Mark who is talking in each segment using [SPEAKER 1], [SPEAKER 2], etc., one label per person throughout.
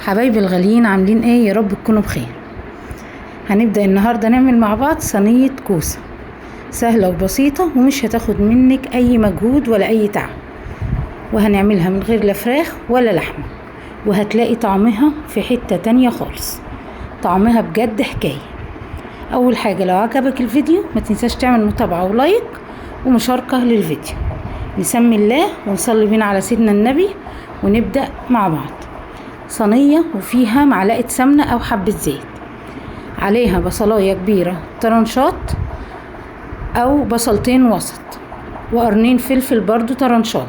[SPEAKER 1] حبايبي الغاليين، عاملين ايه؟ يا رب تكونوا بخير. هنبدأ النهاردة نعمل مع بعض صينية كوسة سهلة وبسيطة ومش هتاخد منك اي مجهود ولا اي تعب، وهنعملها من غير لا فراخ ولا لحمة، وهتلاقي طعمها في حتة تانية خالص. طعمها بجد حكاية. اول حاجة لو عجبك الفيديو ما تنساش تعمل متابعة ولايك ومشاركة للفيديو. نسمي الله ونصلي بينا على سيدنا النبي ونبدأ مع بعض. صينية وفيها معلقة سمنة او حبة زيت، عليها بصلاية كبيرة طرنشات او بصلتين وسط، وقرنين فلفل برضو طرنشات.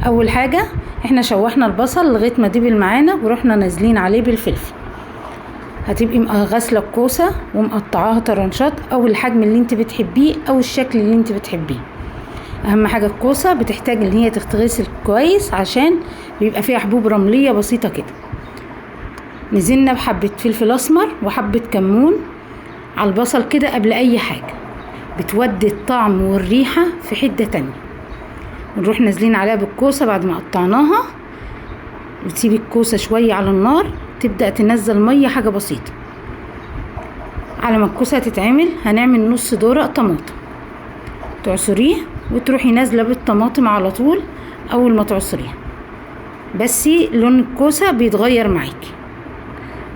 [SPEAKER 1] اول حاجة احنا شوحنا البصل لغاية ما دبل معانا ورحنا نازلين عليه بالفلفل. هتبقي غاسلة الكوسة ومقطعاها طرنشات او الحجم اللي انت بتحبيه او الشكل اللي انت بتحبيه. اهم حاجة الكوسة بتحتاج ان هي تتغسل كويس عشان بيبقى فيها حبوب رملية بسيطة كده. نزلنا بحبة فلفل اسمر وحبة كمون على البصل كده قبل اي حاجة، بتودي الطعم والريحة في حتة تانية. ونروح نازلين عليها بالكوسة بعد ما قطعناها، وتسيبي الكوسة شوية على النار تبدأ تنزل مية حاجة بسيطة. على ما الكوسة تتعمل هنعمل نص دورق طماطم، تعصريه وتروحي نازلة بالطماطم على طول اول ما تعصريها، بس لون الكوسة بيتغير معاكي.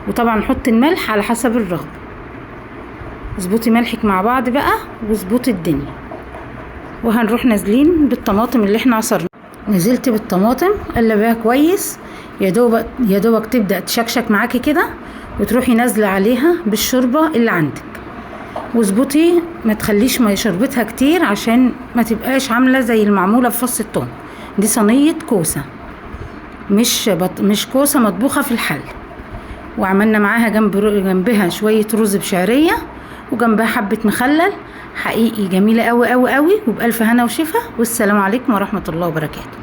[SPEAKER 1] وطبعا حطي الملح على حسب الرغبة، اظبطي ملحك مع بعض بقى واظبطي الدنيا. وهنروح نازلين بالطماطم اللي احنا عصرناها. نزلت بالطماطم قلبيها كويس، يا دوبك تبدأ تشكشك معاكي كده، وتروحي نازلة عليها بالشوربة اللي عندك. واظبطي ما تخليش ما شربتها كتير عشان ما تبقاش عاملة زي المعمولة في فص الثوم. دي صينية كوسة مش كوسة مطبوخة في الحل. وعملنا معاها جنبها شوية رز بشعرية وجنبها حبة مخلل. حقيقي جميلة قوي قوي قوي، وبألف هنا وشفا. والسلام عليكم ورحمة الله وبركاته.